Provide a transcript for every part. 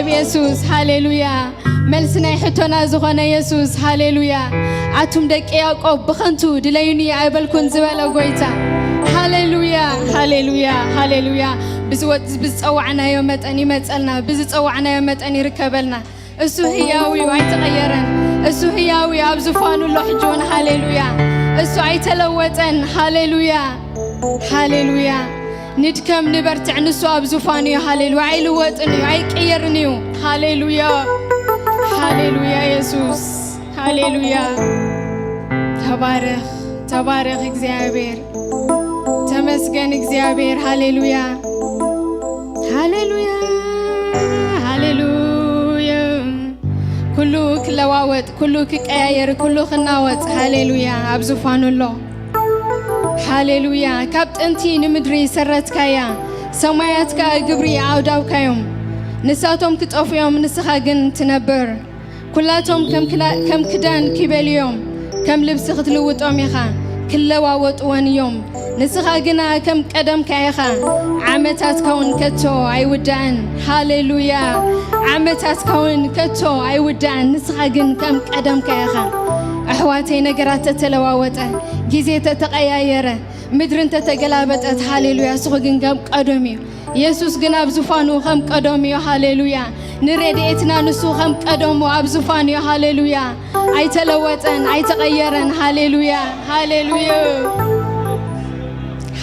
የሱስ፣ ሃሌሉያ። መልሲ ናይ ሕቶና ዝኾነ የሱስ፣ ሃሌሉያ። ኣቱም ደቂ ያዕቆብ ብኸንቱ ድለዩኒ ኣይበልኩን ዝበለ ጎይታ፣ ሃሌሉያ፣ ሃሌሉያ፣ ሃሌሉያ። ብዝወ-፣ ብዝጸዋዕናዮ መጠን ይመጸልና፣ ብዝጸዋዕናዮ መጠን ይርከበልና። እሱ ህያው እዩ፣ ኣይተቐየረን። እሱ ህያው እዩ፣ ኣብ ዝፋኑ ኣሎ ሕጂ እውን፣ ሃሌሉያ። እሱ ኣይተለወጠን፣ ሃሌሉያ፣ ሃሌሉያ። ንድከም ንበርትዕ፣ ንሱ ኣብ ዝፋኑ እዩ፣ ሃሌሉያ። ኣይልወጥን እዩ፣ ኣይቅየርን እዩ፣ ሃሌሉያ፣ ሃሌሉያ። የሱስ፣ ሃሌሉያ። ተባረኽ፣ ተባረኽ እግዚኣብሔር። ተመስገን እግዚኣብሔር። ሃሌሉያ፣ ሃሌሉያ፣ ሃሌሉያ። ኩሉ ክለዋወጥ፣ ኩሉ ክቀያየር፣ ኩሉ ክናወጽ፣ ሃሌሉያ፣ ኣብ ዝፋኑ ኣሎ። ሃሌሉያ። ካብ ጥንቲ ንምድሪ ሰረትካያ፣ ሰማያት ከኣ ግብሪ ኣውዳብካዮም። ንሳቶም ክጠፍኡ እዮም፣ ንስኻ ግን ትነብር። ኩላቶም ከም ክላ-፣ ከም ክዳን ኪበል እዮም፣ ከም ልብሲ ክትልውጦም ኢኻ፣ ክለዋወጥወን እዮም። ንስኻ ግና ከም ቀደምካ ኢኻ፣ ዓመታትካ እውን ከቶ ኣይውዳእን። ሃሌሉያ! ዓመታትካ እውን ከቶ ኣይውዳእን፣ ንስኻ ግን ከም ቀደምካ ኢኻ። ኣሕዋተይ፣ ነገራት ተተለዋወጠ፣ ግዜ ተተቐያየረ፣ ምድሪ እንተተገላበጠት፣ ሃሌሉያ፣ ንሱ ግን ከም ቀደም እዩ። የሱስ ግን ኣብ ዝፋኑ ከም ቀደም እዩ። ሃሌሉያ። ንረድኤትና ንሱ ከም ቀደሙ ኣብ ዝፋኑ እዩ። ሃሌሉያ። ኣይተለወጠን፣ ኣይተቐየረን። ሃሌሉያ፣ ሃሌሉያ፣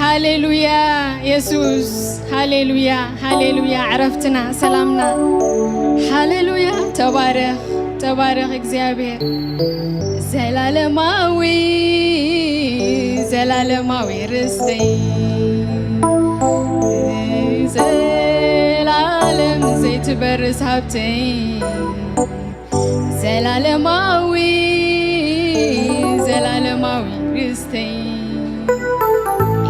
ሃሌሉያ። የሱስ፣ ሃሌሉያ፣ ሃሌሉያ። ዕረፍትና፣ ሰላምና። ሃሌሉያ። ተባረኽ፣ ተባረኽ እግዚኣብሔር። ዘላለማዊ፣ ዘላለማዊ ርስተይ፣ ዘላለም ዘይትበርስ ሃብተይ፣ ዘላለማዊ፣ ዘላለማዊ ርስተይ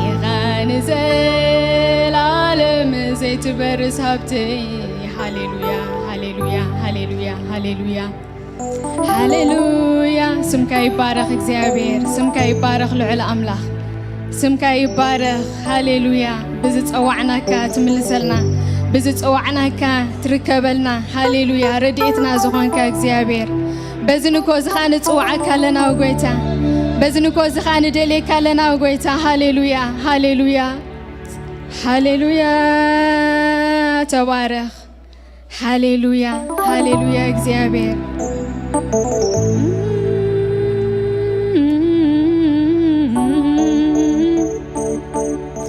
ኢኻ፣ ንዘላለም ዘይትበርስ ሃብተይ። ሃሌሉያ፣ ሃሌሉያ፣ ሃሌሉያ፣ ሃሌሉያ። ሃሌሉያ። ስምካ ይባረኽ እግዚኣብሔር፣ ስምካ ይባረኽ ልዑል ኣምላኽ፣ ስምካ ይባረኽ። ሃሌሉያ። ብዝጸዋዕናካ ትምልሰልና፣ ብዝጸዋዕናካ ትርከበልና። ሃሌሉያ። ረድኤትና ዝኾንካ እግዚኣብሔር፣ በዚ ንኮ እዚ ኸኣ ንጽውዓካ ኣለና ጎይታ፣ በዚ ንኮ እዚ ኸኣ ንደልየካ ኣለና ጎይታ። ሃሌሉያ፣ ሃሌሉያ፣ ሃሌሉያ። ተባረኽ። ሃሌሉያ፣ ሃሌሉያ እግዚኣብሔር።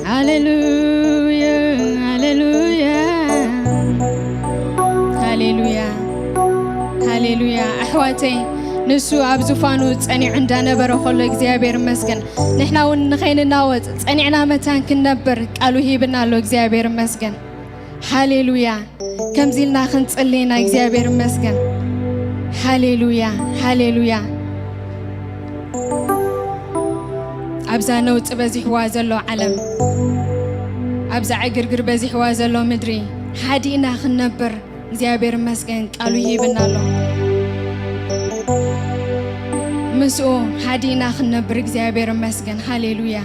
ሃሌሉያ፣ ሃሌሉያ፣ ሃሌሉያ፣ ሃሌሉያ። ኣሕዋተይ፣ ንሱ ኣብ ዙፋኑ ጸኒዑ እንዳነበረ ከሎ እግዚኣብሔር ይመስገን፣ ንሕና እውን ንኸይንናወጽ ጸኒዕና መታን ክንነብር ቃሉ ሂብና ኣሎ። እግዚኣብሔር ይመስገን። ሃሌሉያ። ከምዚ ኢልና ክንጽሊ ኢና። እግዚኣብሔር ይመስገን። ሃሌሉያ፣ ሃሌሉያ። ኣብዛ ነውጺ በዚሕዋ ዘሎ ዓለም፣ ኣብዛ ዕግርግር በዚሕዋ ዘሎ ምድሪ ሓዲእና ክንነብር እግዚኣብሔር ይመስገን ቃሉ ሂብና ኣሎ። ምስኡ ሓዲእና ክንነብር እግዚኣብሔር ይመስገን። ሃሌሉያ።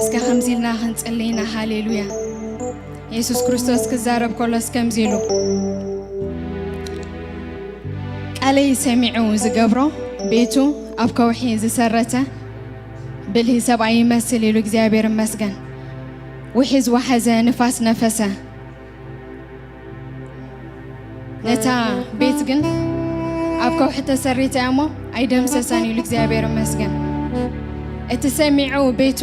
እስከ ከምዚ ኢልና ክንጽሊ ኢና። ሃሌሉያ። የሱስ ክርስቶስ ክዛረብ ከሎስ ከምዚ ኢሉ፣ ቃለይ ሰሚዑ ዝገብሮ፣ ቤቱ ኣብ ከውሒ ዝሰረተ ብልሂ ሰብኣይ ይመስል ኢሉ። እግዚኣብሔር ይመስገን። ውሒ ዝወሓዘ ንፋስ ነፈሰ። ነታ ቤት ግን ኣብ ከውሒ ተሰሪታ እያ እሞ ኣይደምሰሳን ኢሉ። እግዚኣብሔር ይመስገን። እቲ ሰሚዑ ቤቱ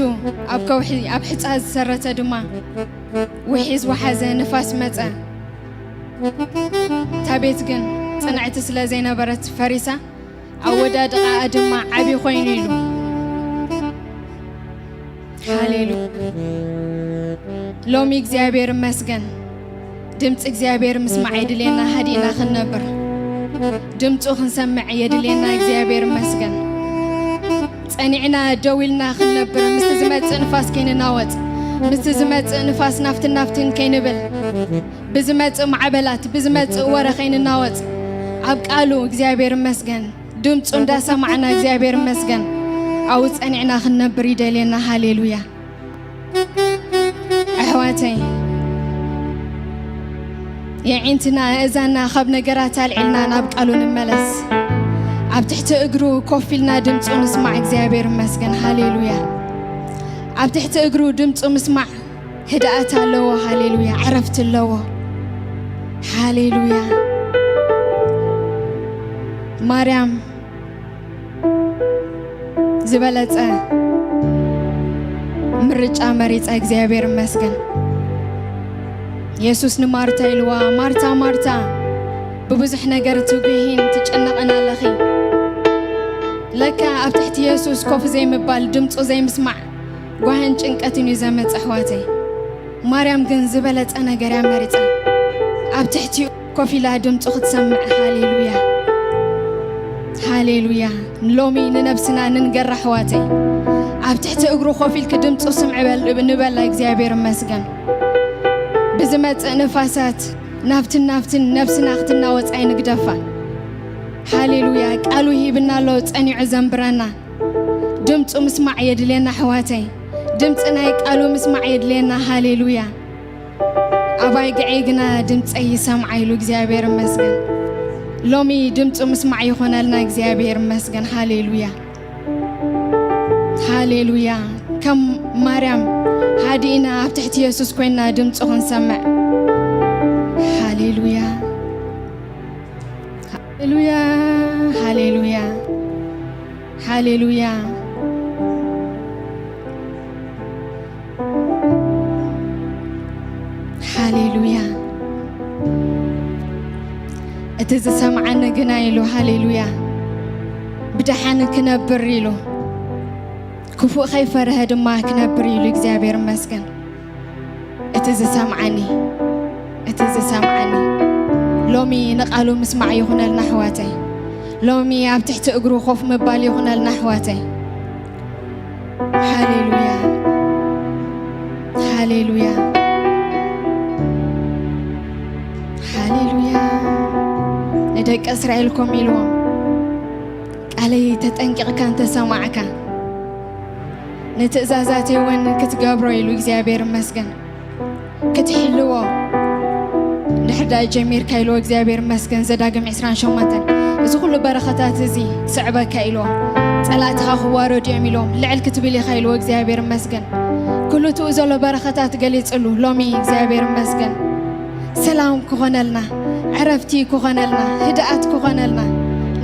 ኣብ ከውሒ ኣብ ሕጻ ዝሰረተ ድማ ውሒ ዝወሓዘ ንፋስ መጸ። እታ ቤት ግን ጽንዕቲ ስለ ዘይነበረት ፈሪሳ፣ ኣወዳድቓኣ ድማ ዓቢ ኮይኑ ኢሉ። ሃሌሉያ። ሎሚ እግዚኣብሔር ይመስገን። ድምፂ እግዚኣብሔር ምስማዕ የድልየና፣ ሃዲእና ክንነብር ድምፁ ክንሰምዕ የድልየና። እግዚኣብሔር ይመስገን። ጸኒዕና ደው ኢልና ክንነብር፣ ምስቲ ዝመጽእ ንፋስ ከይንናወጽ፣ ምስቲ ዝመጽእ ንፋስ ናፍትን ናፍትን ከይንብል፣ ብዝመጽእ ማዕበላት፣ ብዝመጽእ ወረ ከይንናወጽ፣ ኣብ ቃሉ እግዚኣብሔር ይመስገን ድምፁ እንዳሰማዕና እግዚኣብሔር ይመስገን ኣብኡ ጸኒዕና ክንነብር ይደልየና። ሃሌሉያ። ኣሕዋት የዒንትና ኣእዛንና ካብ ነገራት ኣልዒልና ናብ ቃሉ ንመለስ። ኣብ ትሕቲ እግሩ ኮፍ ኢልና ድምፁ ንስማዕ። እግዚኣብሔር ይመስገን። ሃሌሉያ። ኣብ ትሕቲ እግሩ ድምፁ ምስማዕ ህድኣት ኣለዎ። ሃሌሉያ። ዕረፍቲ ኣለዎ። ሃሌሉያ። ማርያም ዝበለጸ ምርጫ መሪጻ። እግዚኣብሔር ይመስገን። የሱስ ንማርታ ኢልዋ፣ "ማርታ፣ ማርታ፣ ብብዙሕ ነገር ትጉሂን ትጨነቕን ኣለኺ።" ለካ ኣብ ትሕቲ የሱስ ኮፍ ዘይምባል፣ ድምፁ ዘይምስማዕ ጓህን ጭንቀትን እዩ ዘመጽእ፣ ኣሕዋተይ። ማርያም ግን ዝበለጸ ነገር እያ መሪጻ። ኣብ ትሕቲኡ ኮፍ ኢላ ድምፁ ክትሰምዕ። ሃሌሉያ፣ ሃሌሉያ። ሎሚ ንነብስና ንንገራ፣ ኣሕዋተይ። ኣብ ትሕቲ እግሩ ኮፍ ኢልኪ ድምፁ ስምዒ በል፣ ንበላ። እግዚኣብሔር ይመስገን። ብዝመጽእ ንፋሳት ናብትን ናብትን ነብስና ክትናወጽ ኣይንግደፋ። ሃሌሉያ። ቃሉ ሂብና ኣሎ፣ ጸኒዑ ዘንብረና። ድምፁ ምስማዕ የድልየና፣ ኣሕዋተይ። ድምፂ ናይ ቃሉ ምስማዕ የድልየና። ሃሌሉያ። ኣባይ ግዐይ ግና ድምፀይ ይሰምዓ ኢሉ። እግዚኣብሔር ይመስገን። ሎሚ ድምፁ ምስማዕ ይኾነልና። እግዚኣብሔር ይመስገን። ሃሌሉያ፣ ሃሌሉያ። ከም ማርያም ሃዲእና ኣብ ትሕቲ የሱስ ኮይና ድምፁ ክንሰምዕ። ሃሌሉያ፣ ሃሌሉያ፣ ሃሌሉያ፣ ሃሌሉያ፣ ሃሌሉያ። እቲ ዝሰምዓኒ ግና ኢሉ፣ ሃሌሉያ፣ ብደሓን ክነብር ኢሉ፣ ክፉእ ከይፈርሀ ድማ ክነብር ኢሉ። እግዚኣብሔር ይመስገን። እቲ ዝሰምዓኒ፣ እቲ ዝሰምዓኒ። ሎሚ ንቓሉ ምስማዕ ይኹነልና፣ ኣሕዋተይ። ሎሚ ኣብ ትሕቲ እግሩ ኮፍ ምባል ይኹነልና፣ ኣሕዋተይ። ሃሌሉያ፣ ሃሌሉያ፣ ሃሌሉያ። ንደቂ እስራኤል ከምኡ ኢልዎም፣ "ቃለይ ተጠንቂቕካ እንተሰማዕካ፣ ንትእዛዛተይ እውን ክትገብሮ" ኢሉ። እግዚኣብሔር ይመስገን። ክትሕልዎ እንድሕር ደኣ ጀሚርካ ኢልዎ። እግዚኣብሔር ይመስገን። ዘዳግም ዕስራን ሸሞንተን፣ "እዚ ኩሉ በረኸታት እዚ ክስዕበካ" ኢልዎ። "ጸላእትኻ ክዋረዱ እዮም" ኢልዎም። "ልዕል ክትብል ኢኻ" ኢልዎ። እግዚኣብሔር ይመስገን። ኩሉ እቲኡ ዘሎ በረኸታት ገሊጽሉ። ሎሚ እግዚኣብሔር ይመስገን። ሰላም ክኾነልና፣ ዕረፍቲ ክኾነልና፣ ህድኣት ክኾነልና፣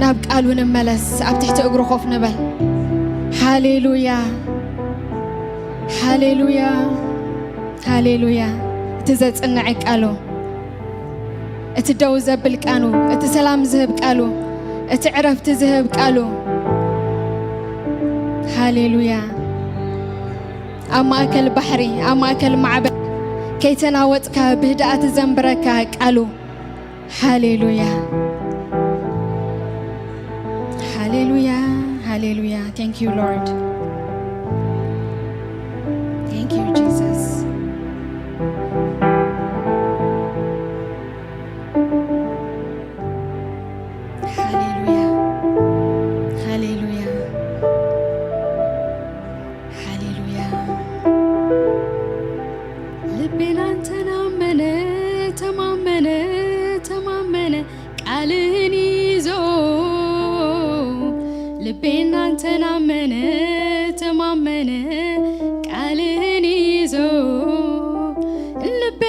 ናብ ቃሉ ንመለስ፣ ኣብ ትሕቲ እግሩ ኮፍ ንበል። ሃሌሉያ፣ ሃሌሉያ፣ ሃሌሉያ። እቲ ዘጽንዕ ቃሉ፣ እቲ ደው ዘብል ቃሉ፣ እቲ ሰላም ዝህብ ቃሉ፣ እቲ ዕረፍቲ ዝህብ ቃሉ። ሃሌሉያ። ኣብ ማእከል ባሕሪ፣ ኣብ ማእከል ማዕበል ከይተናወጽካ ብህድኣት ዘንብረካ ቃሉ። ሃሌሉያ። ሃሌሉያ፣ ሃሌሉያ። Thank you, Lord. Thank you, Jesus. ሃሌሉያ፣ ሃሌሉያ። ሃሌሉያ። ልቤን አንተን አመነ፣ ተማመነ፣ ተማመነ ቃልህን ይዞ። ልቤን አንተን አመነ፣ ተማመነ ቃልህን ይዞ። ልቤ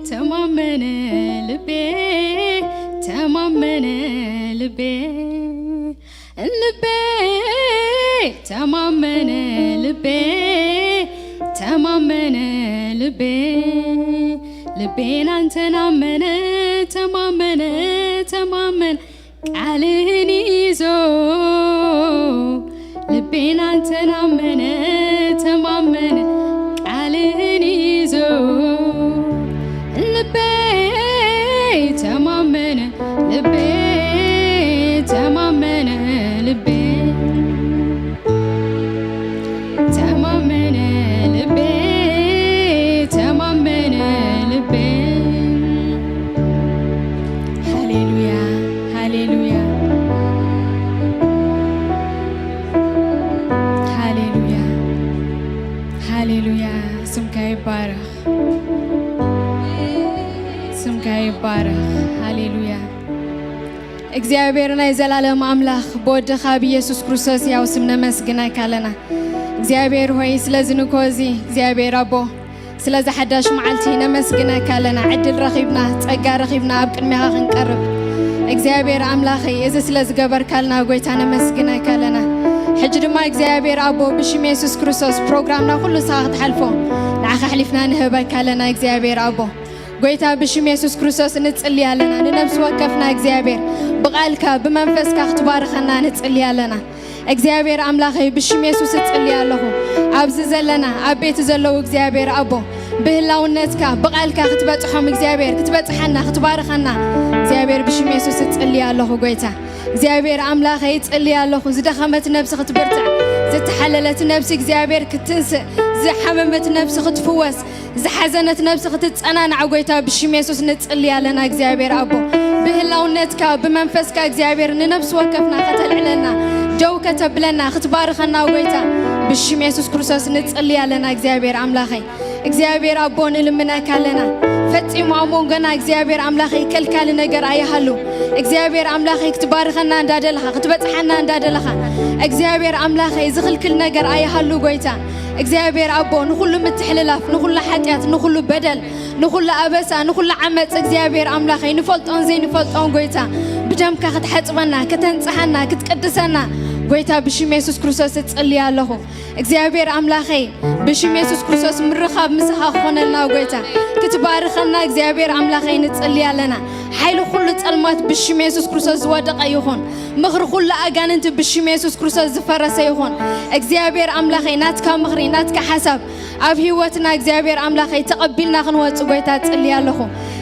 ተማመነ፣ ልቤ ተማመነ፣ ልቤ ልቤ ተማመነ፣ ልቤ ተማመነ፣ ልቤ ልቤን አንተን አመነ፣ ተማመነ፣ ተማመነ ቃልህን ይዞ። ልቤን አንተን አመነ፣ ተማመነ ቃልህን ይዞ። ልቤ ተማመነ፣ ልቤ ተማመነ፣ ልቤ ተማመነ፣ ልቤ ተማመነ፣ ልቤ። ሃሌሉያ፣ ሃሌሉያ፣ ሃሌሉያ። ስምካ ይባረኽ። ሃሌሉያ። እግዚኣብሔር ናይ ዘላለም ኣምላኽ፣ ብወድኻ ብኢየሱስ ክርስቶስ ያው ስም ነመስግነካ ኣለና። እግዚኣብሔር ሆይ፣ ስለዚ ንግሆ እዚ እግዚኣብሔር ኣቦ፣ ስለዚ ሓዳሽ መዓልቲ ነመስግነካ ኣለና። ዕድል ረኺብና፣ ጸጋ ረኺብና ኣብ ቅድሚኻ ክንቀርብ እግዚኣብሔር ኣምላኸይ፣ እዚ ስለ ዝገበርካልና ጎይታ ነመስግነካ ኣለና። ሕጂ ድማ እግዚኣብሔር ኣቦ፣ ብሽም የሱስ ክርስቶስ ፕሮግራምና ኩሉ ንስኻ ክትሓልፎ ንዓኻ ኣሕሊፍና ንህበካ ኣለና። እግዚኣብሔር ኣቦ፣ ጎይታ ብሽም የሱስ ክርስቶስ ንጽሊ ኣለና። ንነብሲ ወከፍና እግዚኣብሔር ብቓልካ ብመንፈስካ ክትባርኸና ንጽሊ ኣለና። እግዚኣብሔር ኣምላኸይ ብሽም የሱስ እጽሊ ኣለኹ። ኣብዚ ዘለና ኣብ ቤት ዘለዉ እግዚኣብሔር ኣቦ ብህላውነትካ ብቓልካ ክትበጽሖም እግዚኣብሔር ክትበጽሓና ክትባርኸና እግዚኣብሔር ብሽም የሱስ እጽሊ ኣለኹ። ጎይታ እግዚኣብሔር ኣምላኸይ እጽሊ ኣለኹ። ዝደኸመት ነብሲ ክትብርትዕ፣ ዝተሓለለት ነብሲ እግዚኣብሔር ክትንስእ፣ ዝሓመመት ነብሲ ክትፍወስ፣ ዝሓዘነት ነብሲ ክትጸናናዕ ጎይታ ብሽም የሱስ ንጽሊ ኣለና። እግዚኣብሔር ኣቦ ብህላውነትካ ብመንፈስካ እግዚኣብሔር ንነብሲ ወከፍና ከተልዕለና ደው ከተብለና ክትባርኸና ጎይታ ብሽም የሱስ ክርስቶስ ንጽሊ ኣለና። እግዚኣብሔር ኣምላኸይ እግዚኣብሔር ኣቦ ንልምነካ ኣለና። ፈጺሙ ኣብ መንጎና እግዚኣብሔር ኣምላኸይ ከልካሊ ነገር ኣይሃሉ። እግዚኣብሔር ኣምላኸይ ክትባርኸና እንዳደለኻ ክትበጽሓና እንዳደለኻ እግዚኣብሔር ኣምላኸይ ዝኽልክል ነገር ኣይሃሉ ጎይታ እግዚኣብሔር ኣቦ ንኹሉ ምትሕልላፍ፣ ንኹሉ ሓጢኣት፣ ንኹሉ በደል፣ ንኹሉ ኣበሳ፣ ንኹሉ ዓመፅ እግዚኣብሔር ኣምላኸይ ንፈልጦን ዘይንፈልጦን ጎይታ ብደምካ ክትሓፅበና፣ ከተንፅሃና፣ ክትቅድሰና ጎይታ ብሽም የሱስ ክርስቶስ እፅሊ ኣለኹ። እግዚኣብሔር ኣምላኸይ ብሽም የሱስ ክርስቶስ ምርኻብ ምሳኻ ክኾነልና ጎይታ ክትባርኸና እግዚኣብሔር ኣምላኸይ ንፅሊ ኣለና። ሓይሊ ኩሉ ጸልማት ብሽም የሱስ ክርስቶስ ዝወደቐ ይኹን። ምኽሪ ኩሉ ኣጋንንቲ ብሽም የሱስ ክርስቶስ ዝፈረሰ ይኹን። እግዚኣብሔር ኣምላኸይ ናትካ ምኽሪ ናትካ ሓሳብ ኣብ ህይወትና እግዚኣብሔር ኣምላኸይ ተቐቢልና ክንወጽእ ጎይታ ጽሊ ኣለኹ።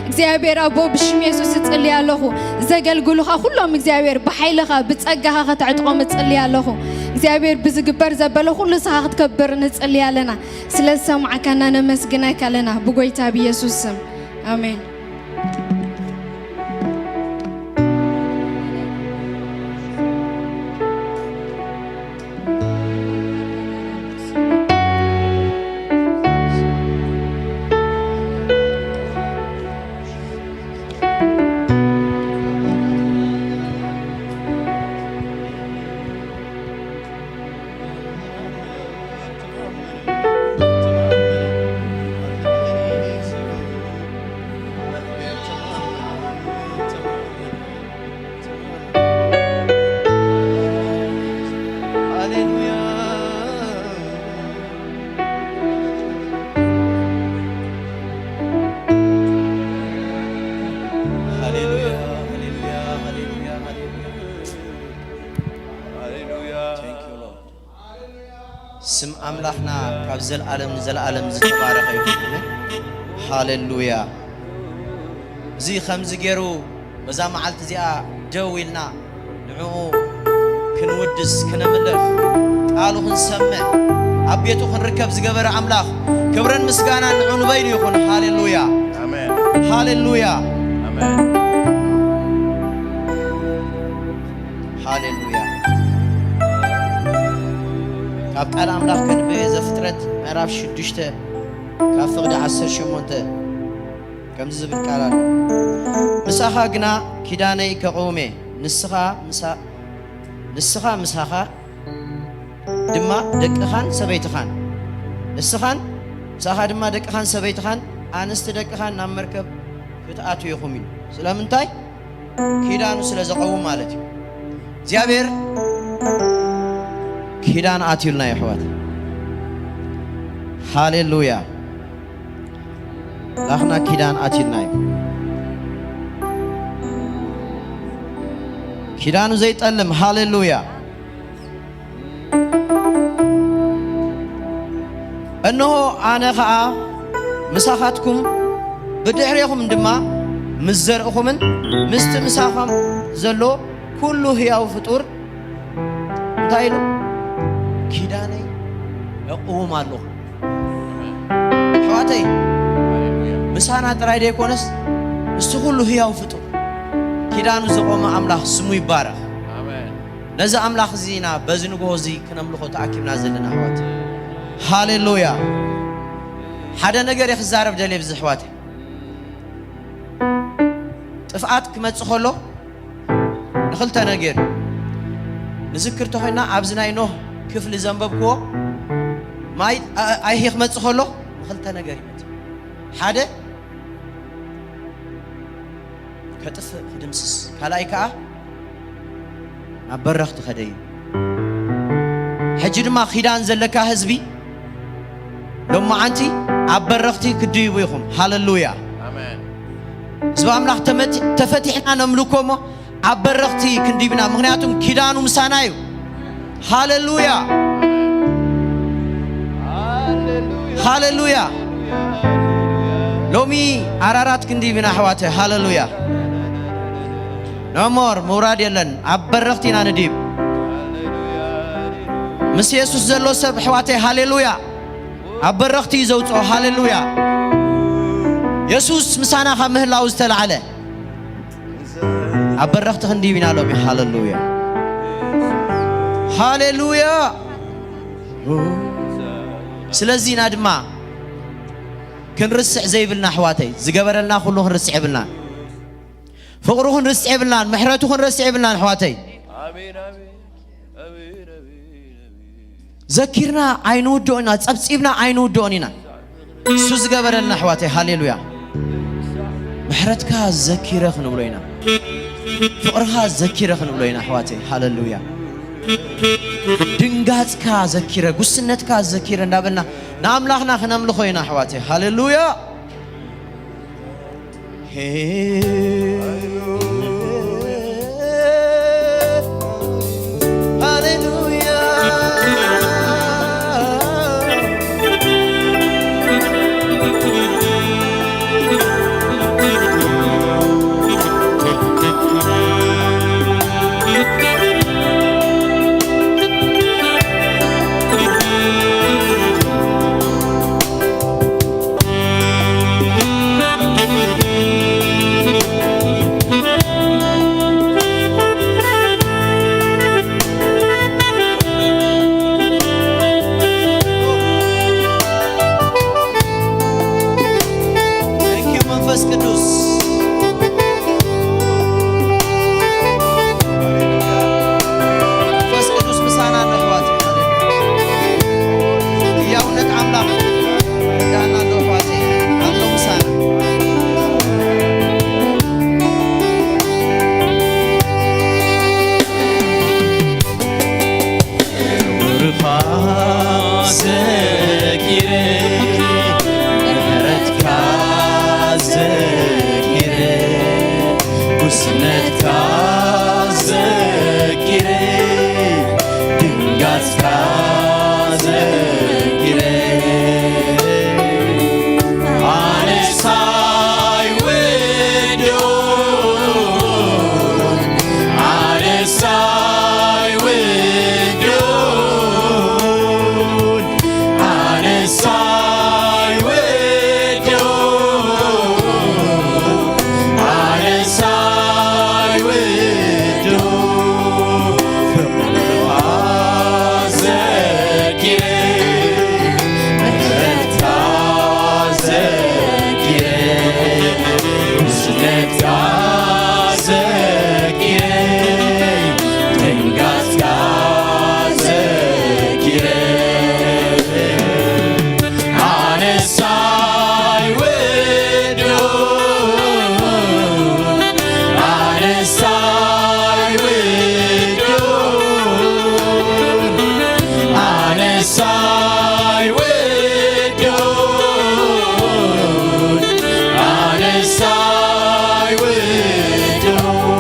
እግዚኣብሔር ኣቦ ብሽም የሱስ እጽሊ ኣለኹ። ዘገልግሉኻ ኩሎም እግዚኣብሔር ብሓይልኻ ብጸጋኻ ከተዕጥቖም እጽሊ ኣለኹ። እግዚኣብሔር ብዝግበር ዘበለ ኩሉ ንስኻ ክትከብር ንጽሊ ኣለና። ስለ ዝሰማዕካና ነመስግነካ ኣለና ብጎይታ ብየሱስ ስም። ኣሜን። ስም ኣምላኽና ካብ ዘለኣለም ንዘለኣለም ዝተባረኸ ይኹን። ኣሜን። ሃሌሉያ። እዚ ከምዚ ገይሩ በዛ መዓልቲ እዚኣ ደው ኢልና ንዕኡ ክንውድስ፣ ክነምልኽ፣ ቃሉ ክንሰምዕ፣ ኣብ ቤቱ ክንርከብ ዝገበረ ኣምላኽ ክብርን ምስጋናን ንዕኡ ንበይኑ ይኹን። ሃሌሉያ። ኣሜን። ሃሌሉያ። ኣሜን። ሃሌሉያ። ካብ ቃል ኣምላኽ ከንብብ እየ። ዘፍጥረት ምዕራፍ ሽዱሽተ ካብ ፍቕዲ ዓሰርተ ሸሞንተ ከምዚ ዝብል ቃል ኣሎ። ምሳኻ ግና ኪዳነይ ከቕውም እየ፣ ንስኻ ምሳ-፣ ንስኻ ምሳኻ ድማ ደቅኻን ሰበይትኻን፣ ንስኻን ምሳኻ ድማ ደቅኻን ሰበይትኻን ኣንስቲ ደቅኻን ናብ መርከብ ክትኣትዉ ኢኹም ኢሉ። ስለምንታይ? ኪዳኑ ስለ ዘቐውም ማለት እዩ። እግዚኣብሔር ኪዳን ኣትዩልና የሕዋት። ሃሌሉያ። ላኽና ኪዳን ኣትዩልና እዩ። ኪዳኑ ዘይጠልም። ሃሌሉያ። እንሆ ኣነ ኸኣ ምሳኻትኩም፣ ብድሕሬኹም ድማ ምስ ዘርእኹምን ምስቲ ምሳኻም ዘሎ ኩሉ ህያው ፍጡር እንታይ ኢሉ? ኪዳነይ እቕውም ኣለኹ። ኣሕዋተይ፣ ምሳና ጥራይ ደይኮነስ ምስቲ ኩሉ ህያው ፍጡር ኪዳኑ ዘቖመ ኣምላኽ ስሙ ይባረኽ። ኣሜን። ነዚ ኣምላኽ እዚ ኢና በዚ ንግሆ እዚ ክነምልኾ ተኣኪብና ዘለና ኣሕዋት። ሃሌሉያ። ሓደ ነገር እየ ክዛረብ ደልየ ብዚ ኣሕዋት። ጥፍኣት ክመጽእ ከሎ ንኽልተ ነገር እዩ። ንዝክር ተኾይና ኣብዚ ናይ ኖህ ክፍሊ ዘንበብክዎ ማይ ኣ-፣ ኣይሂ ክመጽእ ከሎ ንኽልተ ነገር ይመጽእ። ሓደ ከጥፍእ ክድምስስ፣ ካልኣይ ከኣ ናብ በረኽቲ ከደ እዩ። ሕጂ ድማ ኪዳን ዘለካ ህዝቢ ሎማዓንቲ ኣብ በረኽቲ ክትድይቡ ኢኹም። ሃለሉያ። ኣሜን። ህዝቢ ኣምላኽ ተመቲ-፣ ተፈቲሕና ነምልኮ እሞ ኣብ በረኽቲ ክንድይብና፣ ምኽንያቱም ኪዳኑ ምሳና እዩ። ሃለሉያ። ሃለሉያ። ሎሚ ኣራራት ክንድይብና ኣሕዋተ። ሃለሉያ። ኖሞር ምውራድ የለን። ኣብ በረኽቲ ኢና ንድይብ። ምስ የሱስ ዘሎ ሰብ ኣሕዋተይ፣ ሃሌሉያ። ኣብ በረኽቲ እዩ ዘውፅኦ። ሃሌሉያ። የሱስ ምሳና ካብ ምህላው ዝተላዕለ ኣብ በረኽቲ ክንድይብ ኢና ሎሚ። ሃሌሉያ። ሃሌሉያ። ስለዚ ኢና ድማ ክንርስዕ ዘይብልና ኣሕዋተይ፣ ዝገበረልና ኩሉ ክንርስዕ የብልናን። ፍቕሩ ክንርስዕ የብልናን። ምሕረቱ ክንርስዕ የብልናን ኣሕዋተይ። ኣሜን፣ ኣሜን፣ ኣሜን፣ ኣሜን፣ ኣሜን። ዘኪርና ኣይንውድኦን ኢና፣ ጸብጺብና ኣይንውድኦን ኢና። እሱ ዝገበረልና ኣሕዋተይ፣ ሃሌሉያ። ምሕረትካ ዘኪረ ክንብሎ ኢና። ፍቕርኻ ዘኪረ ክንብሎ ኢና ኣሕዋተይ፣ ሃሌሉያ። ድንጋጽካ ዘኪረ፣ ጉስነትካ ዘኪረ እንዳበልና ንኣምላኽና ክነምልኾ ኢና ኣሕዋተይ፣ ሃሌሉያ። መንፈስ ቅዱስ፣ መንፈስ ቅዱስ ምሳና ኣሎ ኣሕዋት። ህያውነት ኣምላኽ ዳና ኣሎ ኣሕዋት፣ ኣሎ ምሳና። ክብርኻ ዘኪረ፣ ምሕረትካ ዘኪረ፣ ጉስነትካ ዘኪረ፣ ድንጋጽካ ዘኪረ፣ ኣነስ ኣይውድኦን፣ ኣነስ ኣይውድኦን፣ ኣነስ ኣይውድኦን፣ ኣነስ ኣይውድኦን፣ ፍቕርኻ ዘኪረ፣ ምሕረትካ ዘኪረ፣ ጉስነትካ ዘኪረ፣ ድንጋጽካ ዘኪረ፣ ኣነስ ኣይውድኦን፣ ኣነስ ኣይውድኦን፣ ኣነስ ኣይውድኦን፣ ኣነስ ኣይውድኦን።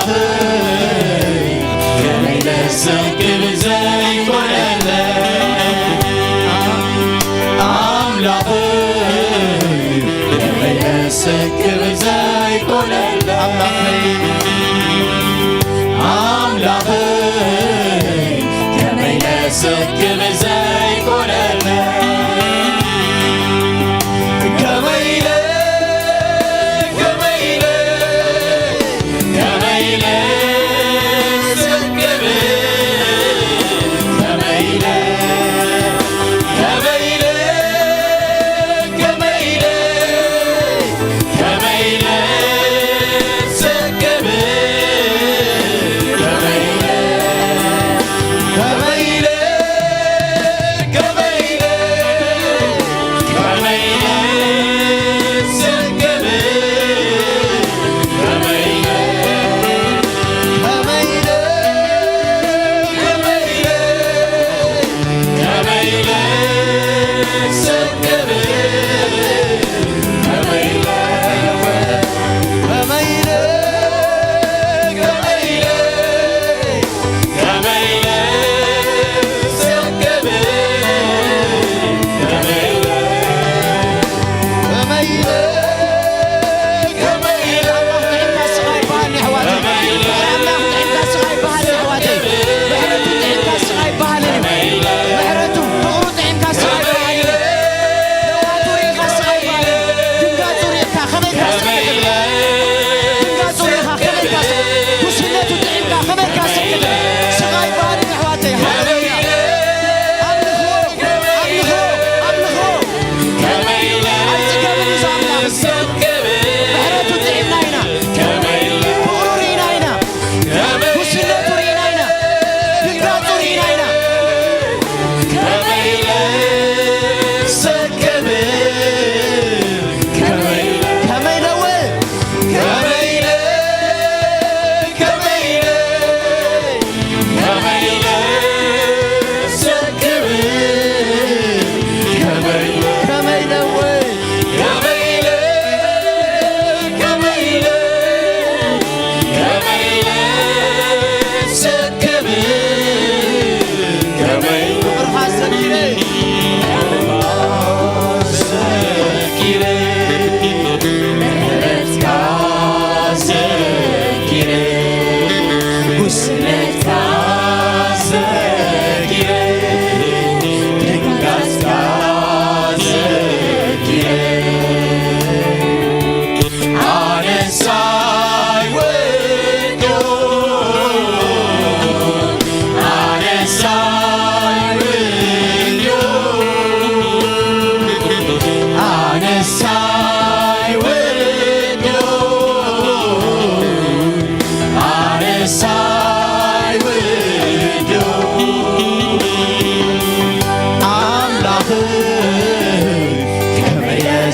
ኣምላኸይ ከመይ ለሰክር ዘይኮነለ፣ ኣምላኸይ ከመይ ለሰክር ዘይኮነለ፣ ኣምላኸይ ኣምላኸይ ከመይ ለሰክር ዘይኮነለ፣ ከመይ ኢለ፣ ከመይ ኢለ፣ ከመይ ኢለ ዘክር፣ ከመይ ኢለ፣ ከመይ ኢለ፣ ከመይ ኢለ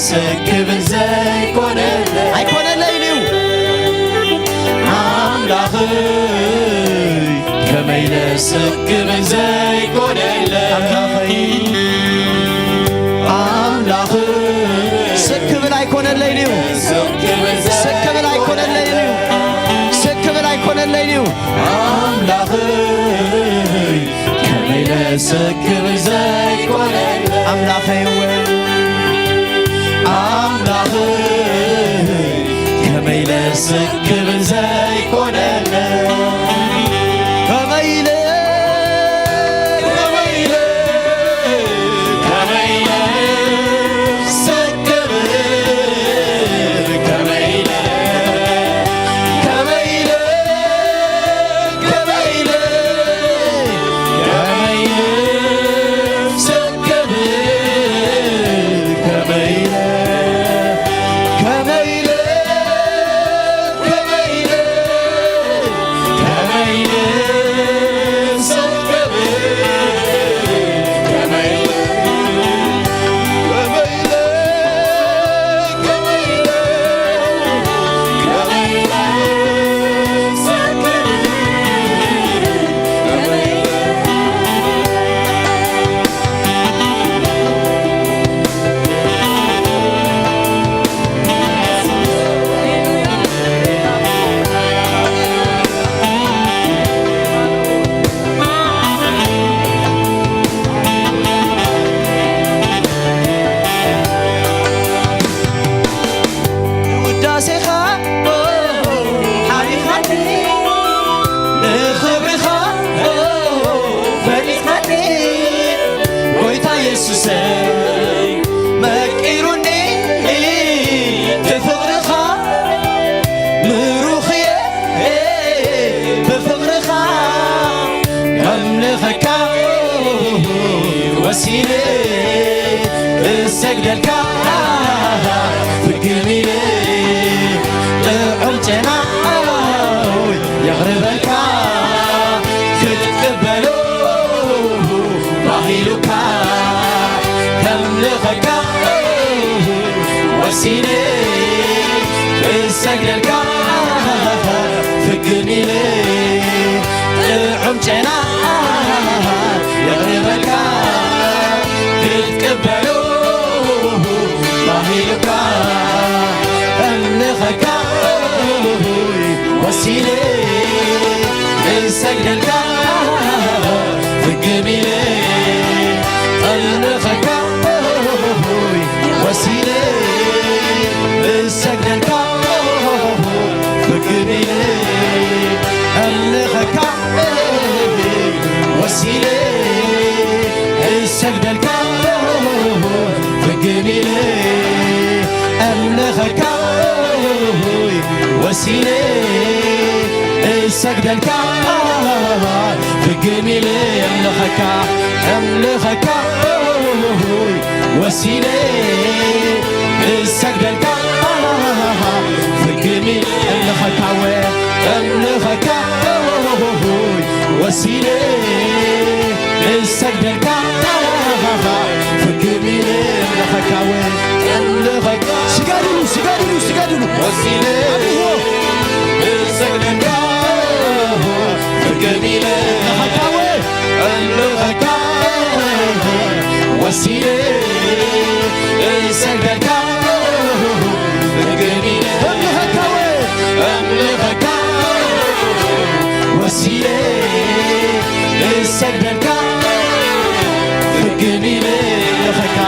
ስክብን ዘይኮነለይ ኣይኮነለይን እዩ። ኣምላኸይ ከመይ ኢለ ስክብን ዘይኮነለይ ኣምላኸይ ኣምላኸይ ስክብል ኣይኮነለይን እዩ። ስክብል ኣይኮነለይን እዩ። ስክብል ኣይኮነለይን እዩ። ኣምላኸይ ከመይ ኢለ ስክብል ዘይኮነለይ ኣምላኸይ እወ ኣምላኸይ ከመይ ኢለ ስክብል ዘይኮነለይ ከመይ ኢለ ከመይ ኢለ ከመይ ኢለ ስክብል ከመይ ኢለ ከመይ ኢለ ውዳሴኻ ሓቢኻኒ ንኽብርኻ ፈሊኻኒ ጎይታ የሱሰይ መቂሩኒ ብፍቕርኻ ምሩኽየ ብፍቕርኻ ከምልኸካ ወሲነ እሰግደልካ ፍግም ኢለ ጥዑም ጨና የቕርበልካ ክትቅበሎ ባሂሉካ ከምልኸካ ወሲነ እሰግደልካ ፍግም ኢለ ጥዑም ጨና የቕርበልካ ክትቅበሎ ባሂሉካ እምልኸካ ወሲነ እሰግደልካ ፍግም ኢለ እምልኸካ ወሲነ እሰግደልካ ፍግም ኢለ እምልኸካ ወሲነ እሰግደልካ ፍግም ኢለ እምልኸካ ወሲነ እሰግደልካ ፍግም ኢለ እምልኸካ እምልኸካ ወሲነ እሰግደልካ ፍግም ኢለ እምልኸካ ወ እምልኸካ ወሲነ እሰግደልካ ፍግም ኢለ እምልኸካ ወ እምልኸካ ስገድሉ ስገድሉ ስገድሉ ወሲነ እሰግደልካ ፍግም ኢለ እምልኸካ ወ እምልኸካ ወሲነ እሰግደልካ ፍግም ኢለ እምልኸካ ወ እምልኸካ ወሲነ እሰግደልካ ፍግም ኢለ እምልኸካ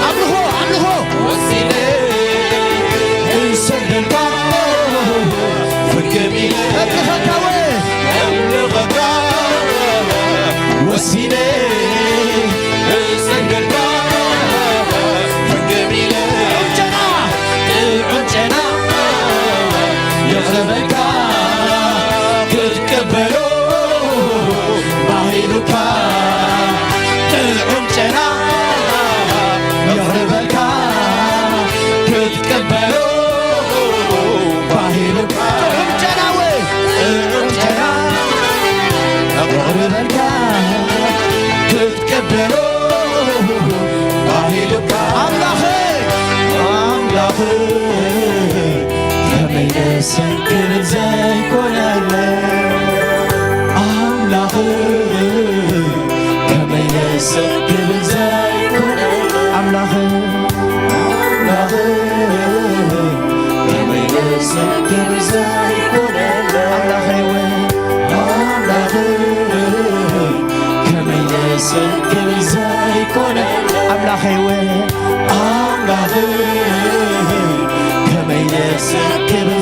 ኣምልኾ ኣምልኾ ወሲነ እሰግደልካ ፍግም ኢለ እምልኸካ ወ እምልኸካ ወሲነ ከመይ ደስ ክብል ዘይኮነለ ኣምላኽ፣ ከመይ ደስ ክብል ዘይኮነለ ኣምላኽ፣ ኣምላኽ፣ ከመይ ደስ ክብል ዘይኮነለ ኣምላኸይ ወይ ኣምላኽ፣ ከመይ ደስ ክብል ዘይኮነለ ኣምላኸይ ወይ ኣምላኽ፣ ከመይ ደስ ክብል